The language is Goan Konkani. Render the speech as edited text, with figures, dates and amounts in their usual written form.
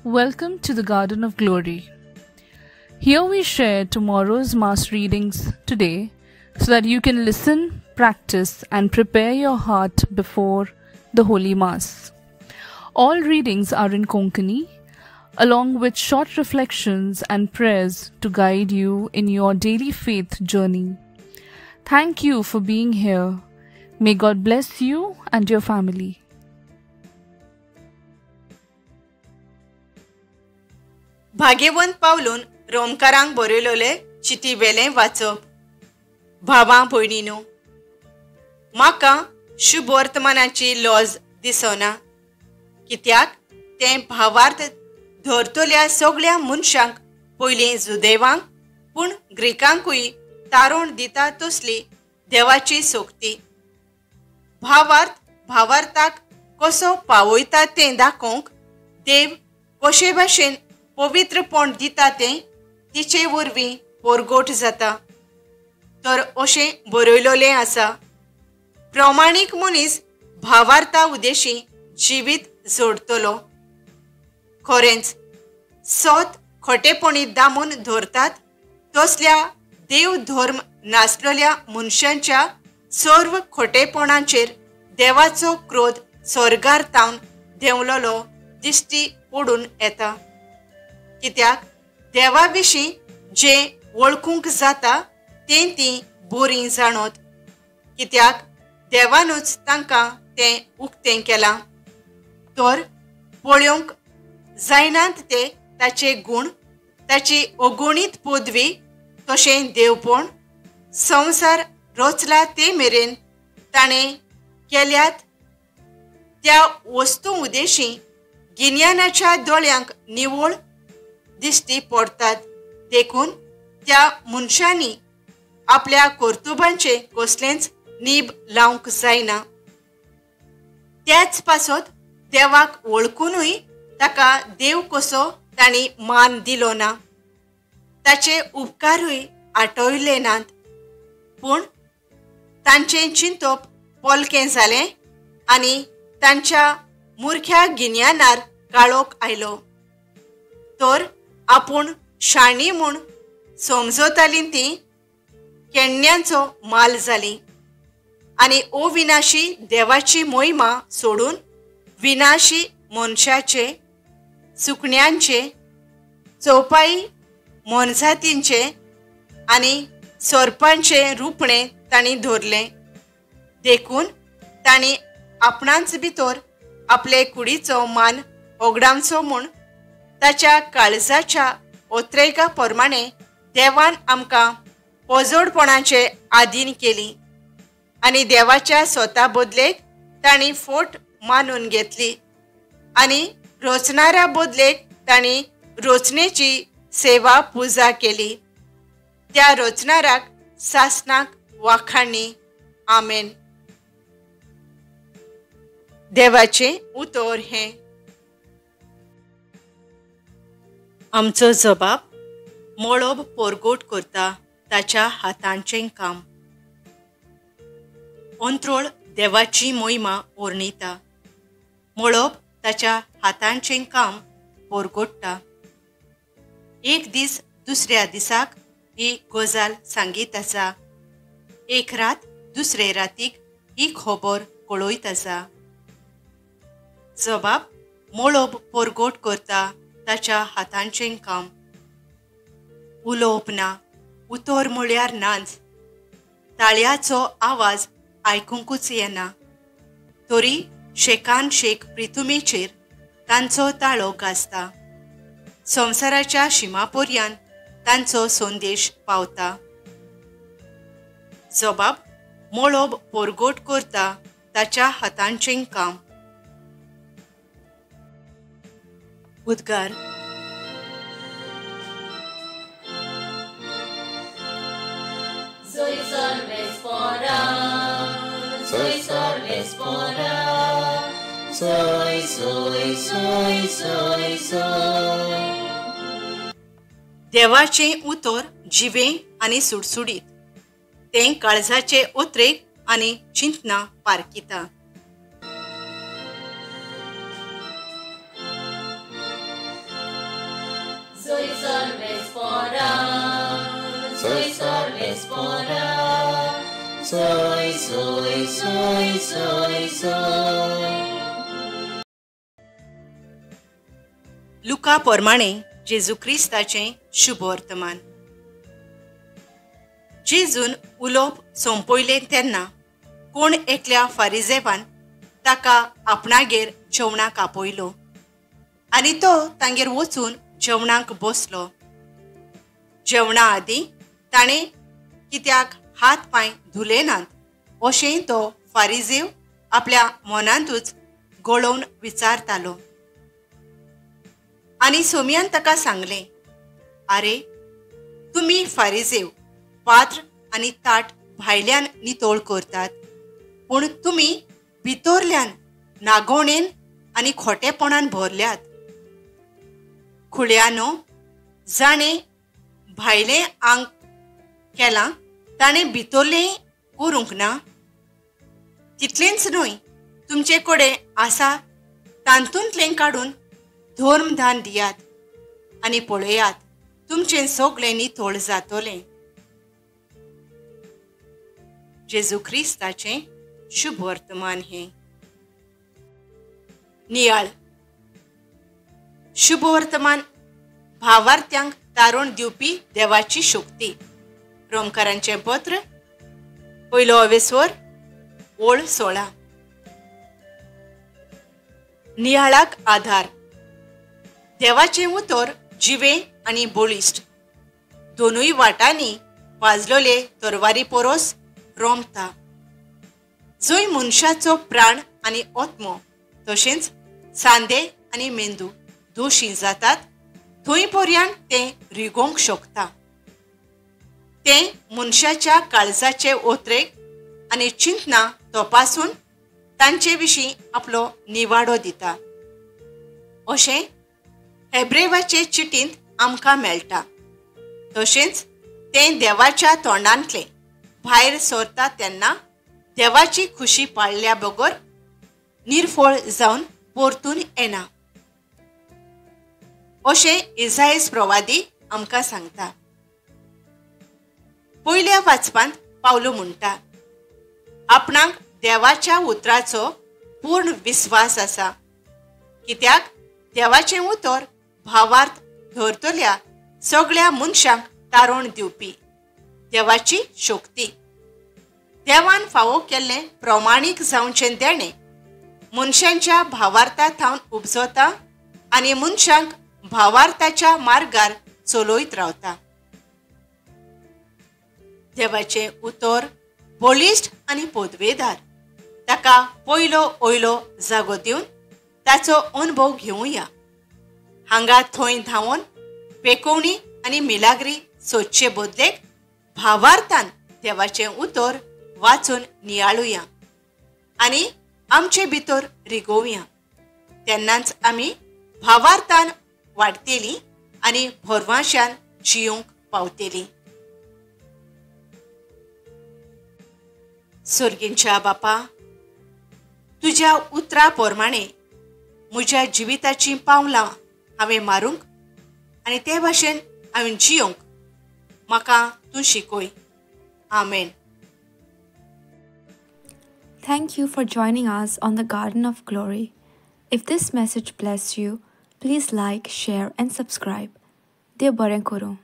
Welcome to the Garden of Glory. Here we share tomorrow's Mass readings today so that you can listen, practice and prepare your heart before the Holy Mass. All readings are in Konkani, along with short reflections and prayers to guide you in your daily faith journey. Thank you for being here. May God bless you and your family. भाग्यवंत पावलून रोमकारांक बरयलोले चिटी वेलें वाचप. भावां भयणीनो, म्हाका शुभवर्तमानाची लॉज दिसना, कित्याक तें भावार्थ धरतल्या सगळ्या मनशांक, पयलीं जुदेवांक पूण ग्रिकांकूय तारोण दिता तसली देवाची सोक्ती. भावार्थ भावार्थाक कसो पावयता तें दाखोवंक देव कशे भाशेन पवित्रपण दिता तें तिचे वरवीं पोरगोट जाता. तर अशें बरयलोलें आसा, प्रमाणीक मनीस भावार्था उदेशी जिवीत जोडटलो. खरेंच सत खोटेपणी दामून धरतात तसल्या देव धर्म नासलेल्या मनशांच्या सर्व खोटेपणाचेर देवाचो क्रोध स्वर्गार तावन देंवलोलो दिश्टी पडून येता. कित्याक देवा विशीं जें वळखूंक जाता तें तीं बरीं जाणत, कित्याक देवानूच तांकां तें उक्तें केलां. तर पळोवंक जायनात ते ताचे गूण, ताची अगणीत पदवी, तशें देवपण संवसार रचला ते मेरेन ताणें केल्यात त्या वस्तू उदेशी गिन्यानाच्या दोळ्यांक निवळ दिश्टी पडटात. देखून त्या मनशांनी आपल्या कर्तुबांचें कसलेंच नीब लावंक जायना. त्याच पासत देवाक वळखुनूय ताका देव कसो तांणी मान दिलो ना, ताचे उपकारूय आठवले नात. पूण तांचें चिंतप पोलकें जालें आनी तांच्या मुरख्या गिन्यानार काळोख आयलो. तर आपूण शाणी म्हूण समजतालीं तीं केण्यांचो माल जालीं आनी अविनाशी देवाची मोहिमा सोडून विनाशी मनशाचे, सुकण्यांचे, चौपाई मोनजातींचे आनी सोरपांचें रुपणें तांणी धरलें. देखून तांणी आपणांच भितर आपले कुडीचो मान ओगडावचो म्हूण ताच्या काळजाच्या ओत्रेगा प्रमाणे देवान आमकां पोजोडपणाचे आदीन केली आनी देवाच्या स्वता बदलेक तांणी फोट मानून घेतली आनी रचणाऱ्या बदलेक तांणी रचनेची सेवा पुजा केली. त्या रचणाराक सासनाक वाखाणी. आमेन. देवाचें उतर हें. आमचो जबाब मळब पोरगोट करता ताच्या हातांचें काम. अंत्रोळ देवाची मोहिमा वर्णिता, मळब ताच्या हातांचें काम पोरगोट्टा. एक दीस दुसऱ्या दिसाक ही गजाल सांगीत आसा, एक रात दुसरे रातीक ही खबर कळयत आसा. जबाब मळब पोरगोट करता ताच्या हातांचें काम. उलोवप ना, उतर म्हळ्यार नाच, ताळयाचो आवाज आयकुंकूच येना, तरी शेकान शेक प्रिथुमेचेर तांचो ताळो गाजता. संवसाराच्या शिमा पर्यान तांचो संदेश पावता. जबाब मळब पोरगोट करता ताच्या हातांचें काम. उद्गार. देवाचें उतर जिवें आनी सुडसुडीत, तें काळजाचे ओत्रेक आनी चिंतना पारखिता. सोय सोरलेस पोरा, सोय सोय सोय सोय सोय. लुका प्रमाणे जेजू क्रिस्ताचें शुभवर्तमान. जेजून उलोवप सोंपयलें तेन्ना कोण एकल्या फारिजेवान ताका आपणागेर जेवणाक आपयलो आनी तो तांगेर वचून जेवणाक बसलो. जेवणा आदीं ताणें कित्याक हात पांय धुले नात अशेंय तो फारिजेव आपल्या मनांतूच गळोवन विचारतालो. आनी सोमयान ताका सांगलें, आरे तुमी फारिजेव पात्र आनी ताट भायल्यान नितळ करतात, पूण तुमी भितरल्यान नागोवणेन आनी खोटेपणान भरल्यात. खुळ्यानो, जाणें भायलें आंग केलां ताणें भितरलें करूंक ना. तितलेंच न्हय, तुमचे कडेन आसा तातूंतलें काडून धर्मदान दियात आनी पळयात तुमचें सगळें नितळ जातलें. जेजू क्रिस्ताचें शुभवर्तमान हें. नियाळ. शुभवर्तमान भावार्थ्यांक तारण दिवपी देवाची शक्ती. रोमकारांचें पत्र पयलो अवेस्वर ओळ 16. नियाळाक आधार. देवाचें उतर जिवें आनी बळिश्ट, दोनूय वाटांनी वाजलोले तरवारी पोरोस रोमता, जंय मनशाचो प्राण आनी आत्मो तशेंच सांदे आनी मेंदू दोशी जातात थंय पर्यंत तें रिगोवंक शकता. तें मनशाच्या काळजाचे ओत्रेक आनी चिंतना तपासून तांचे विशीं आपलो निवाडो दिता अशें हेब्रेवाचे चिटींत आमकां मेळटा. तशेंच तें देवाच्या तोंडांतलें भायर सरता तेन्ना देवाची खुशी पाळल्या बगर निर्फळ जावन परतून येना अशें इजायस प्रवादी आमकां सांगता. पयल्या वाचपांत पावलो म्हणटा, आपणाक देवाच्या उतराचो पूर्ण विस्वास आसा, कित्याक देवाचें उतर भावार्थ धरतल्या सगळ्या मनशांक तारण दिवपी देवाची शक्ती. देवान फावो केल्लें प्रमाणीक जावचें देणें मनशांच्या भावार्था थावन उपजता आनी मनशांक भावार्थाच्या मार्गार चलयत रावता. देवाचें उतर बळिश्ट आनी पदवेदार, ताका पयलो वयलो जागो दिवन ताचो अनुभव घेवया. हांगा थंय धांवन पेकोवणी आनी मिलाग्री सोदचे बदलेक भावार्थान देवाचें उतर वाचून नियाळुया आनी आमचे भितर रिगोवया. तेन्नाच आमी भावार्थान वाडटेली आनी भरवांशान जियोंक पावतेली. सर्गींच्या बापा, तुज्या उतरा प्रमाणे म्हज्या जिविताचीं पावलां हांवें मारूंक आनी ते भाशेन हांवें जियोंक म्हाका तूं शिकय. आमेन. Thank you for joining us on the Garden of Glory. If this message blessed you, please like, share and subscribe. Dev बरें करूं.